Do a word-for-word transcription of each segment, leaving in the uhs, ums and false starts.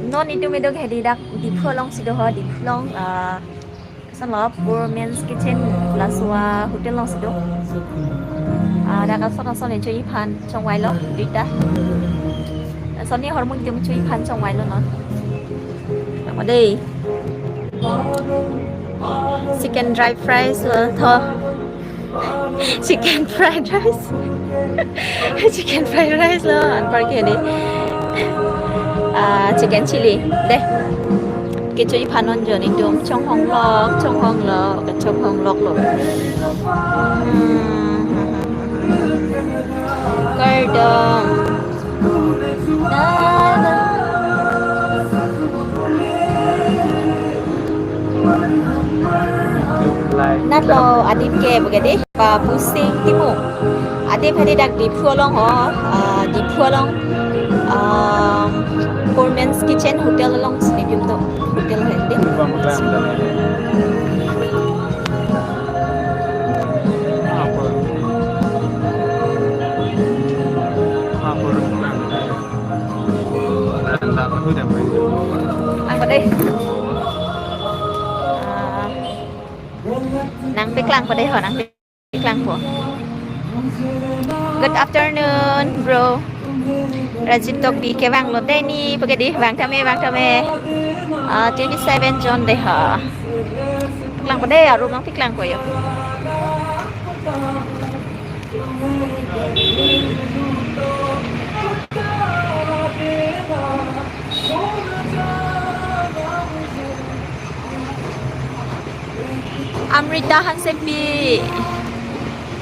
Non itum ido ke hedi dak Diphu alongsi do ho, Diphu along, ah, koson lo, Poor Man's Kitchen laso a-hotel alongsi do. Ah, dak ason ason ne cho-iphan chongvailo, duita. Ason ne hormu itum cho-iphan chongvailo non. Tamo dei. Chicken dry fries lo tho. Chicken fried rice. Chicken fried rice lo, anpar ke dei. Ah, chicken chilli. Dei. Kecho-iphan non jo, netum chonghong lok, chonghong lok, chonghong lok lo. Hmm. Kardom. Natlo adim ke pu ke dei, Babu Singh Timung. Adim hedi dak Diphu along ho, ah, Diphu along, ah, Poor Man's Kitchen Hotel alongsi netum do. Hotel hedi. Ang ko dei. Ah, nangpeklang ko dei ho, nangpeklang ko. Good afternoon, bro. Rajib Tokbi kevang lo dei ni, pu ke dei, vang tame, vang tame. Ah, twenty-seven June dei ho. Peklang ko dei, arum nangpeklang ko yo. Amrita Hansepi.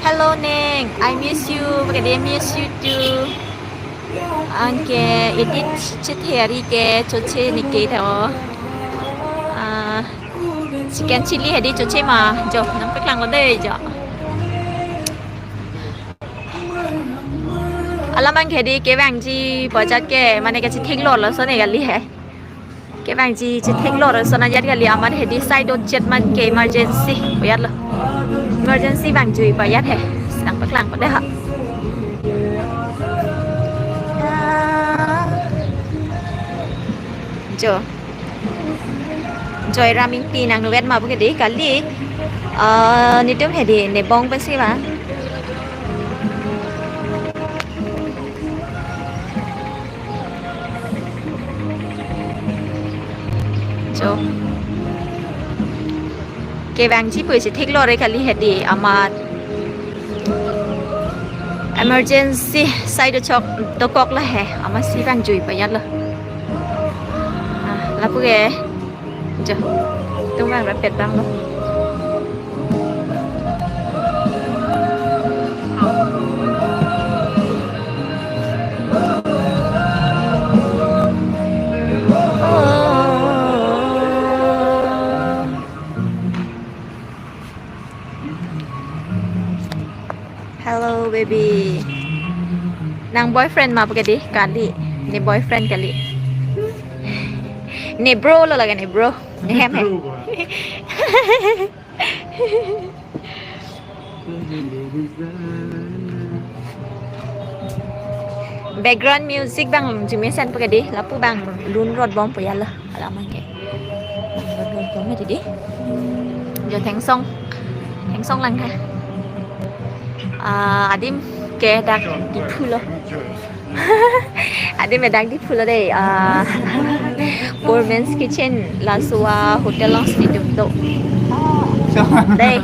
Hello, Neng. I miss you. Pu ke dei, miss you too. Anke edit chethe ari ke choche neke tho. Ah, chicken chilli hedi choche ma, jo, nangpeklang lo dei jo. Alam abang hedi kevangji pu ajat ke, mane kachethek lo lason ne kali he. Kevangji chethek lo lason ajat kali, amat hedi side ot chet man ke emergency pu ajat lo. Emergency vangjui pu ajat he. Nangpeklang ko dei ha. Jo. Joyram Ingti nangvet ma pu ke dei kali. Ah, netum hedi Nebong pensi ma. Jo. Kevangji pu chethek lo re kali hedi, amat emergency side chok dokok la he, amatsi vangjui pu ajat lo. Ah, lapu ke. Jo. Tum vang rapet abang lo. Hello, baby. Nang boyfriend ma pu ke dei kali. Ne boyfriend kali. Ne bro lo lake, ne bro. Ne hem he. Bro, ba. Background music abang jumesen pu ke dei, lapu abang lun rot bom pu ajat lo, alam abang ke. Lun rot bom hedi dei. Jo thengsong, thengsong lang tha. Ah, adim ke dak Diphu lo. Adim ke dak Diphu lo dei. Ah, Poor Man's Kitchen laso a-hotel alongsi netum do. Dei.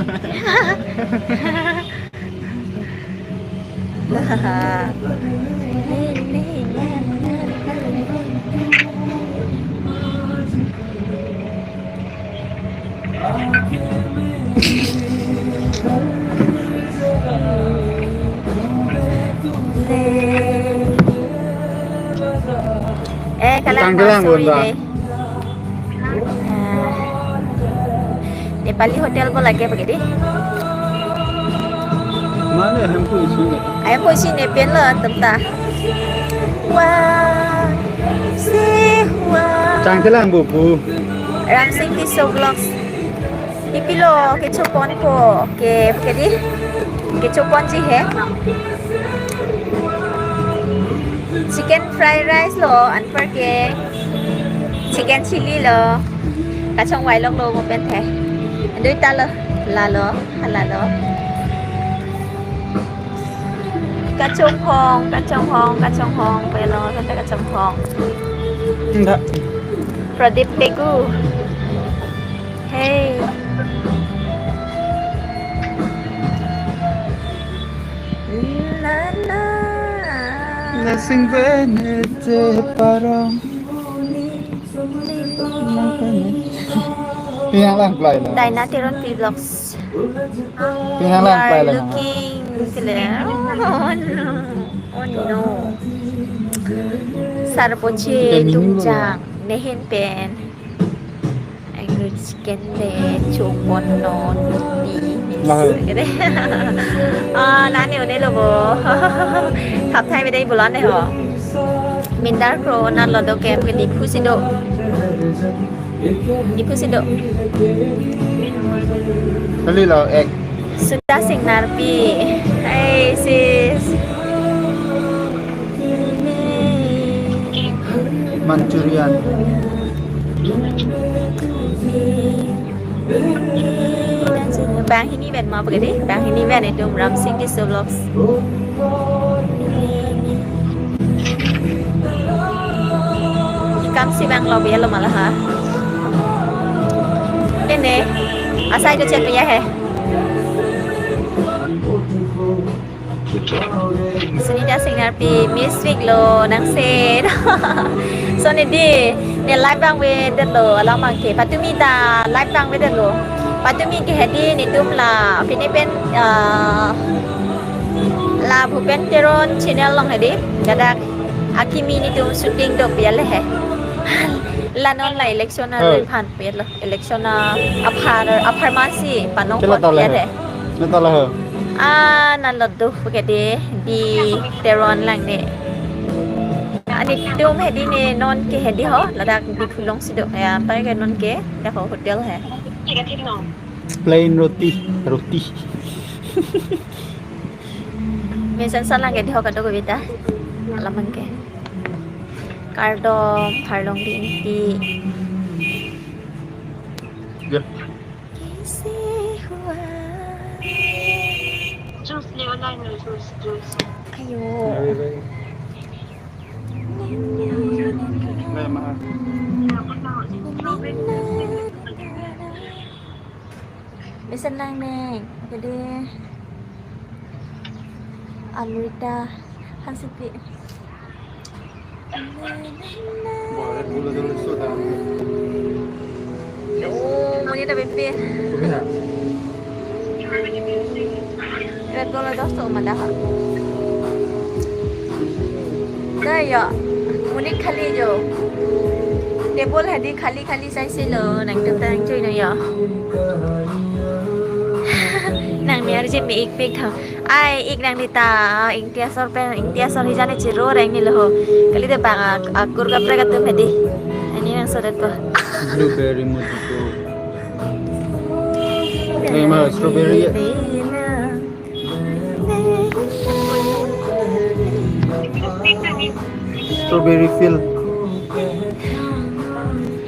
Eh, kalang. Tang kelang, sorry Bunda. Dei. Ah. Nepali hotel pu lake pu ke dei. Mane hempu isi ne. Hempu isi ne pen lo atum ta. Wah, si wah. Tang kelang bu pu. Ramsing Tisso Vlogs. Ipi lo kecho ponpo ke, ke dei. Kecho ponji he. Chicken fried rice lo anpar ke. Chicken chilli lo. Kachongvai lok lo mo pen the. Dui ta lo. La lo. Hala lo. Kachonghong, kachonghong, kachonghong. Pe lo, kata kachonghong. Enggak. Pradip Pegu. Hey. Na, na. Nasing benete parang. Pinang lang play lang. Daina Teronpi Vlogs. Pinang lang play lang. Looking clear. Oh no. Oh no. Sarpoche tungjang. Nehin pen. Angry chicken de chupon non. Lah. Ah, nani une lo bo. Thap thai bedai bulan de ho. Mindar kro na lo do kem ke Diphu si do. Diphu si do. Kali lo ek. Suda Sing Narpi. Hey sis. Manchurian. Banghini pen ma pagadi, banghini pen itum Ramsing Tisso Vlogs. Kam si bang lo biya lo malaha. Ini, asai do chat biya he. Sunita Sing Narpi, Miss Week lo nang sen. So ne di, ne live vangvedet lo, alam abang ke. Patumi ta live vangvedet lo. Patumi ke hedi netum la, pine pen, ah, la Bhupen Teron channel along hedi. Ladak akimi netum shooting do biya le he. La non la election a Oh. Phan pet lo. Election a aphar, aphar masi panong Kela pon tala piya he. De. Na tala he. Ah, na lo do ke de di Teron lang de. Ani tum hedi ne non ke hedi ho, ladak Diphu along si do. Ya, pai ke non ke, dak ho hotel he. Plain roti, roti. Mesen salang ke di ho kado ko beta. Alam abang ke. Kardom, Tharlongdi Ingti. Ya. Kaise hua? Juice le, online juice, juice. Ayo. Ayo, ayo. Ayo, mahal. Mesen lang neng, jadi Amrita Hansipi. Boleh dulu dulu sudah. Oh, muni ta bempe. Sudah. Red bola dos to mada ha. Dah ya, muni khali jo. Table hadi khali khali sai silo, nang tum ta nang chui no ya. Nang ni arje me ik pek ha. Ai, ik nang di ta, Ingti asor pen, Ingti asor hijan ne chiro reng ni lo ho. Kali de bang ak-, akur kaprek atum hedi. Ani nang sodet ko. Blueberry mojito. Ini mah strawberry ya. Strawberry fill.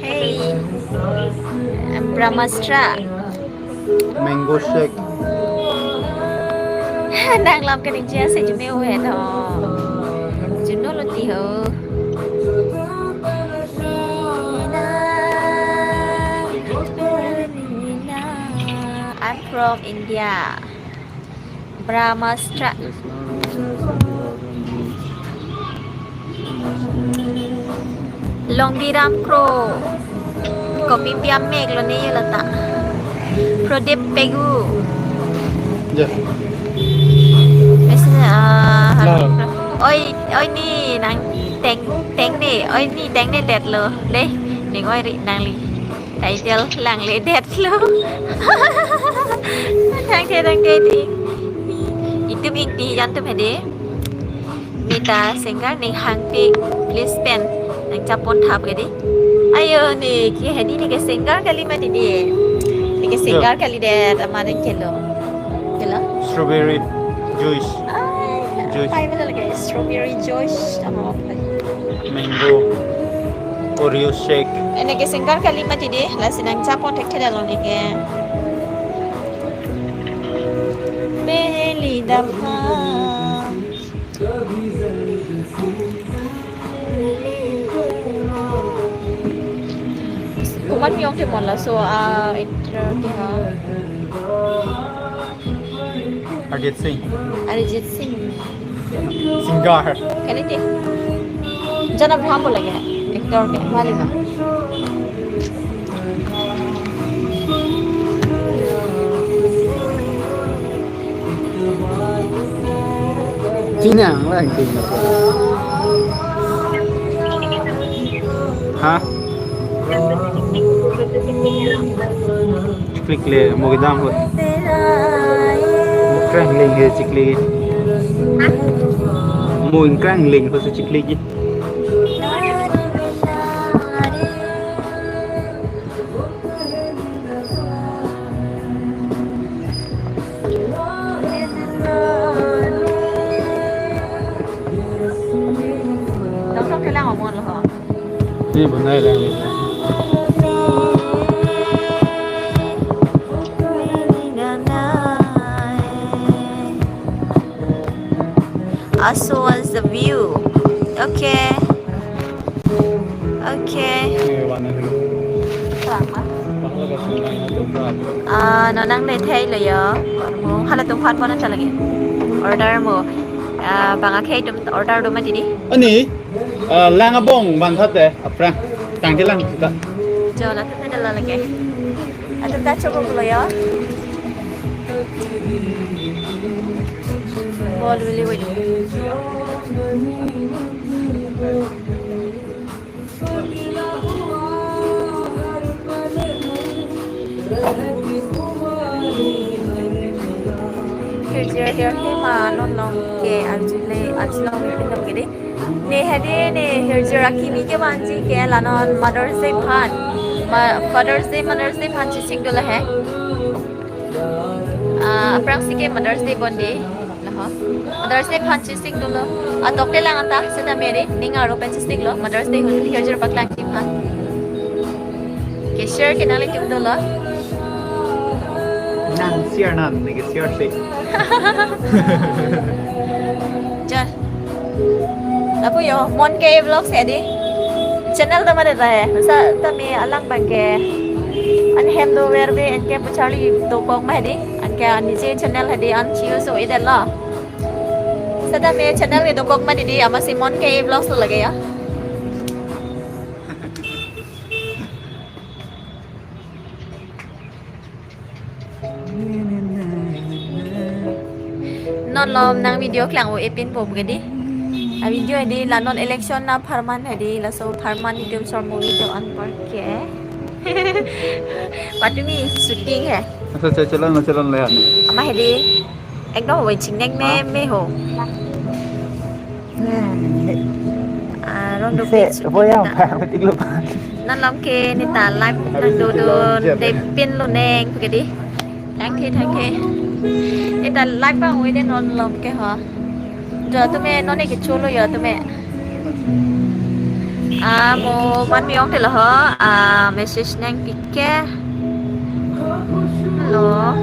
Hey. Brahmastra. Mango shake. Nang lam ke ning chia se june uhe tho. Juno lo ti ho. I'm from India. Brahmastra. Longdiram Kro. Kopi piam mek lo ne yo lata. Prodip Pegu. Ya. Ese, ah, halo. Nah. Oi, oi ni nang teng, teng ne, oi ni teng ne det lo. Deh, ning oi ri nangli. Title lang le det lo. Thank you, thank you, di. Itum Ingti jan tum hedi. Neta singer ning hangpi, please pen nang chapon thap ke di. Ayo ne ke hedi ne ke singer kali mati di. Ne ke singer Ya. Kali de tama ne kelo. Kelo? Strawberry juice. Ay, Juice. Ay, wala lagi. Strawberry juice. Tama apa? Mango. Oreo shake. Ene ke singer kali mati dei, lasi nangchapon thekthe detlo neke. Beli dapha. Komat miyong te mon laso a intro ke ha. Arijit Singh. Arijit Singh. Singer. Kali dei. John Abraham bo lake. Actor ke. Mali na. Chinang lang ting. Ha? Klik le, mo kedam ho. Mo krang ling he chiklik. Mo krang ling ho chiklik. Tong tong kelang omon lo ho. Ni bunai lang ni. Also wants the view. Okay. Okay. Ah, non nangle thai lo yo. Mo halatum phan pon ta lake. Order mo. Ah, bang akhei atum order do mati dei. Ani, ah, lang abong bang khat te, aphrang. Tangke lang kita. Jo, latum ta lake. Atum ta chobo lo yo. Bol bili wait. Hirjir hirjir ma non long ke arjule arjulong ni pindong ke dei. Ne hedi ne hirjir akimi kevanji ke la non Mother's Day aphan. Ma-, Father's Day, Mother's Day aphan chesik dolo he. Ah, aphrangsi ke Mother's Day bon dei. Laho. Mother's Day aphan chesik dolo. Atok te lang anta seta meri ning aro pen chesik lo. Mother's Day ahut hirjir paklangji aphan. Ke share ke nanglitum dolo. Nang share nang, neke share si. Jan. Lapu yo, Mon K Vlogs he dei. Channel ta mati ta he. Setame alang abang ke. An hem doverve anke pacharli dokok ma he dei. Anke an nije channel he dei an chi-o so-e detlo. Setame channel ke dokok mati dei, amatsi Mon K Vlogs lo lake ya. Non lom nang video klang-o-e pinpo ke dei. A video he dei la non election apharman he dei, laso apharman itum short movie do anparke. Patumi shooting he. Asa cha chalon na chalon le ani. Ama he dei. Ekdom wai chingnek me me ho. Ah, rondo se, page voyang pa, betik lo pa. Non lom ke neta live nang dodun dei pin lonang ke dei. Thank you, thank you. Neta live abang wede non lom ke ho. Jo tume non ke cholo yo tume. Ah, mo man miyong te lo ho. Ah, message nangpi ke. Hello.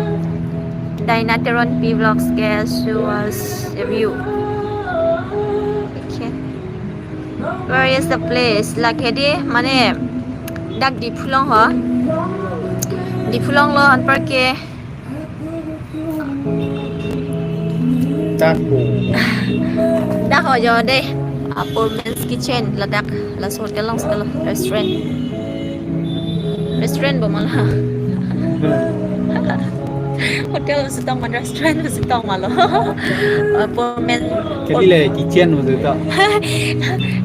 Daina Teronpi Vlogs ke suas review. Okay. Where is the place? Lake dei mane dak Diphu along ho. Diphu along lo anparke. Dak ho. Dak ho jo dei. Ah, Poor Man's Kitchen ladak, laso hotel along si lo, restaurant. Restaurant bo ma la. Hotel pusi tong ma, restaurant pusi tong ma lo. Ah, Poor Man, kali le kitchen pusi tong.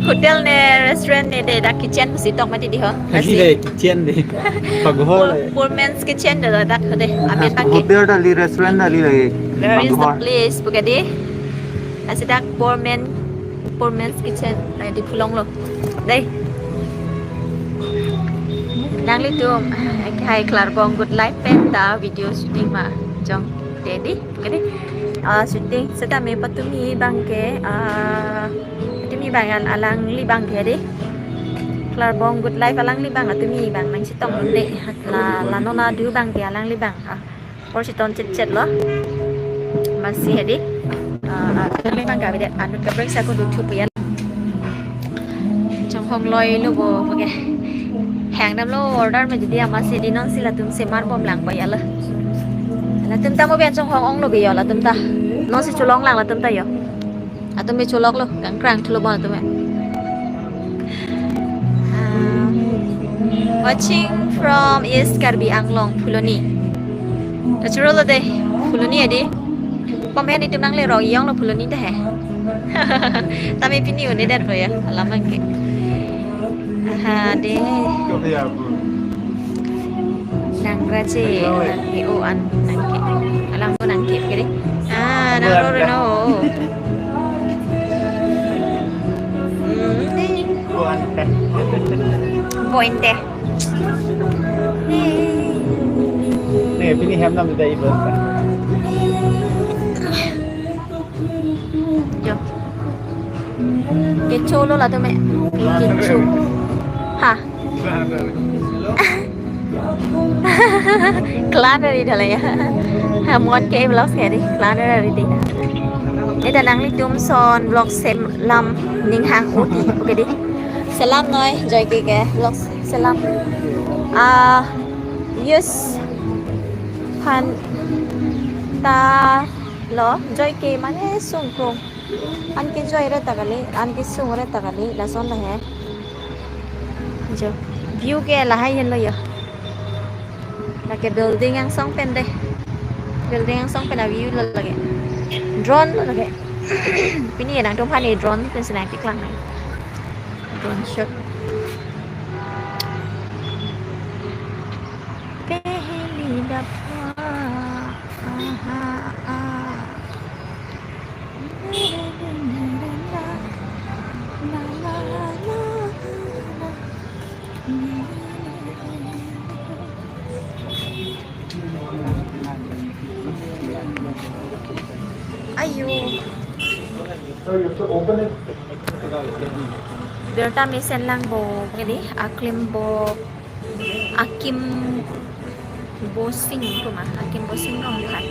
Hotel ne restaurant ne dei, dak kitchen pusi tong mati dei ho. Kali le kitchen dei. Paghor. Poor, Poor Man's Kitchen dei ladak ho dei. Amen pakai. Hotel kali, restaurant kali le. Where is the place pu ke dei? Lasi dak Poor Man, Poor Man's Kitchen, eh, Diphu along lo. Dei. Nanglitum, eh, hai klar bong good life pen ta video shooting ma jong te dei, ke dei. Ah, shooting setame patumi abang ke, ah, patumi abang an alangli abang ke dei. Larbong Good Life alangli abang, atumi abang nangchetong unde, la, la nona du abang ke alangli abang. Ah, apor cheton chetchet lo. Masi hedi. Ah, alangli abang ke avedet, anut kaprek sa ko duthu puya. Chonghong loi lo bo, oke. Hang dam lo order ma jadi amatsi di non si latum semar bom lang puya lo. Latum ta mo bian chonghong ong lo be yo, latum ta. Non si cholong lang latum ta yo. Atum me cholok lo, kangkrang thulo bon atum me. Ah, watching from East Karbi Anglong, Phuloni. Natural lo de, Phuloni adi. Pom hen itum nang le rok iyong lo Phuloni ta he. Tame pini une det lo ya, alam abang ke. Aha, de. Nang raje, nang ke o an, nang ke. Alam ko nang ke, kiri. Ah, nang ro ro no. Hmm, de. Point de. Nih, pini hem nam da ibu. Yo. Kecho lo latum me. Kecho. Ha. Klan ri dala ya. Ha, Mon K Vlogs ke di. Klan ri di. Ita nanglitum son vlog selam ning hang udi. Oke di. Selam noi, Joy K K Vlogs. Selam. Ah, yes. Phan ta lo, Joy K mane sungkrung. An ke joy re ta kali, an ke sung re ta kali, lason lo he. Jo. View ke lahai henlo yo. Lake building angsong pen de. Building angsong pen a view lo lake. Drone lo lake. Pini nangtum aphan drone pen si nangpeklang nang. Drone shot. Pehli dapha. Aha, ah. Ayo. Birta mesen lang bo, ini aklim bo, akim Bosing kuma, akim Bosing Ronghang.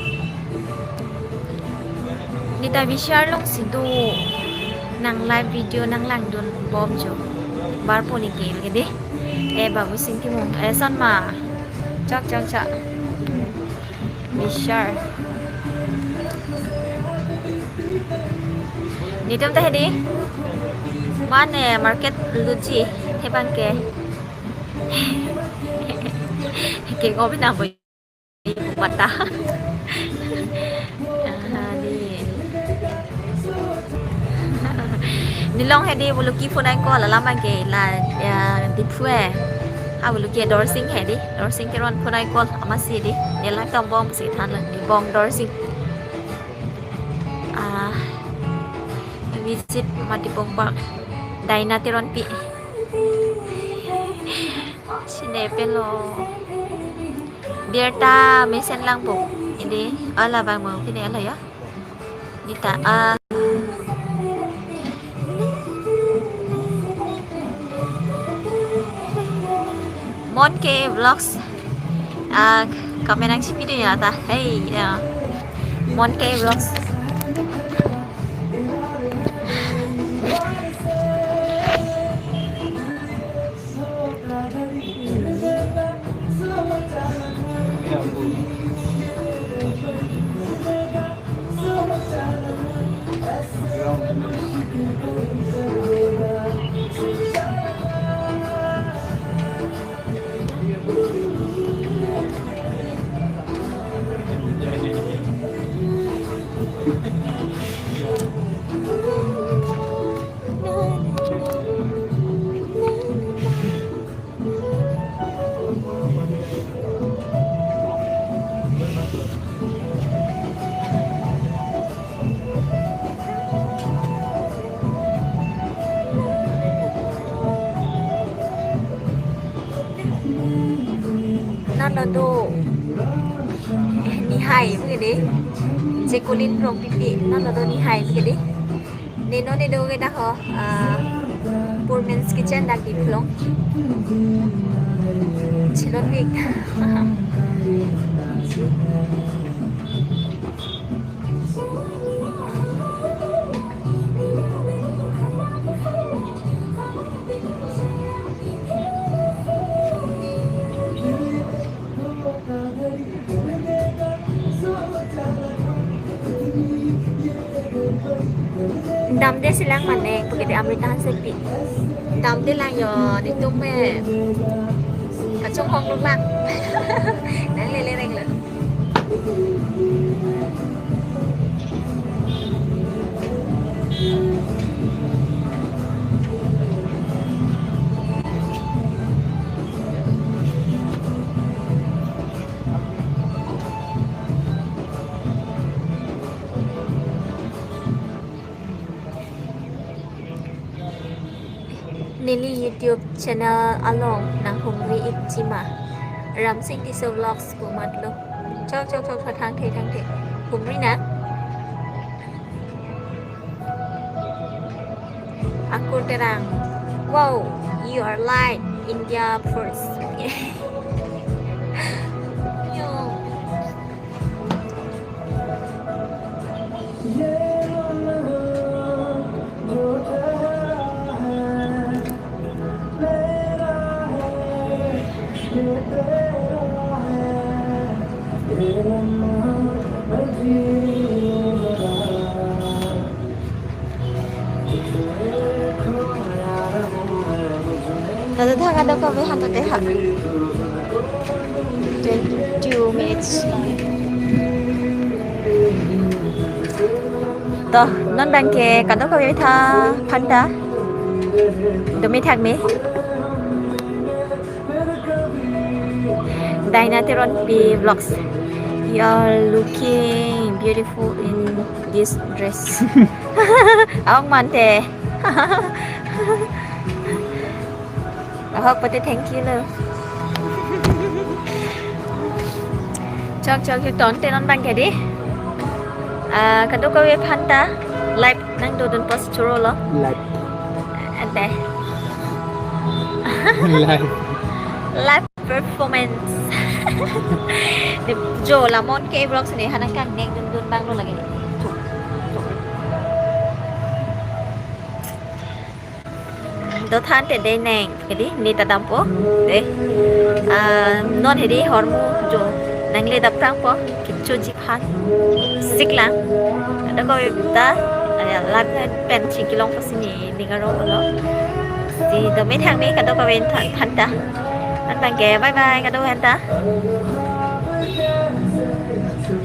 Neta Vishal along si do nang live video nang langdun bom jo. Bar poni ke ke de. Eh, Babu Sing Timung. Eh, son ma. Chak, chak, chak. Vishal. Netum ta hedi. Mane market luji. Thepang ke. Ke ngopi na boy. Mata. Ah, di. Nelong hedi buluki phone ai call alam abang ke la ya Diphu e. Ha buluki Dorsing hedi. Dorsing Teron phone ai call amatsi di. Nelai tombom si than la. Bong Dorsing. Ah, visit Matipung Park. Daina Teronpi. Sine pelo. Birta mesen lang po. Ini ala abang mo pine ala ya. Neta, ah. Mon K Vlogs. Ah, kami nangchipi dun ya ta. Hey, ya. Mon K Vlogs. Nano do Nihai pu ke de. Jekolin Rongpipi, nano do Nihai pu ke de. Neno nedo ke dah ho. Ah, Poor Man's Kitchen dak Diphlong. Chilon week. Damde silang mane, pukiti Amrita Hansepi. Damde lang yo, nitum me. Kachonghong luk lang. Nang lele reng lang. Neli YouTube channel along nang humri ik jima. Ramsing Tisso Vlogs pu matlo. Chok, chok, chok, chok, thangthe, thangthe. Humri na? Angkur Terang. Wow, you are like India first. Yo. Tata thang ada kami han tata ha. Twenty-two minutes. To, non bangke kadokave tha phanta. Dome thak me. Daina Teronpi Vlogs. You are looking beautiful in this dress. Aong mante. Ahok pati thank you lo. Chok chok chok ton te non bangke di. Ah, kadokave phanta live nangdodun post churo lo. Live. Ante. Live. Live performance. Di jo la Mon K Vlogs ne hanang kang neng dun dun bang lo lagi. Dothan te de neng, hedi, ne ta dampo, de. Ah, non hedi hormu jo, nangle dap prangpo, kichoji phan, siklang. Ada ko ta, ah, ya, lat pen chingki longpo si ne, ning arong lo. Si dome thang me, kadokave than, phanta. An bangke, bye bye, kadokave phanta.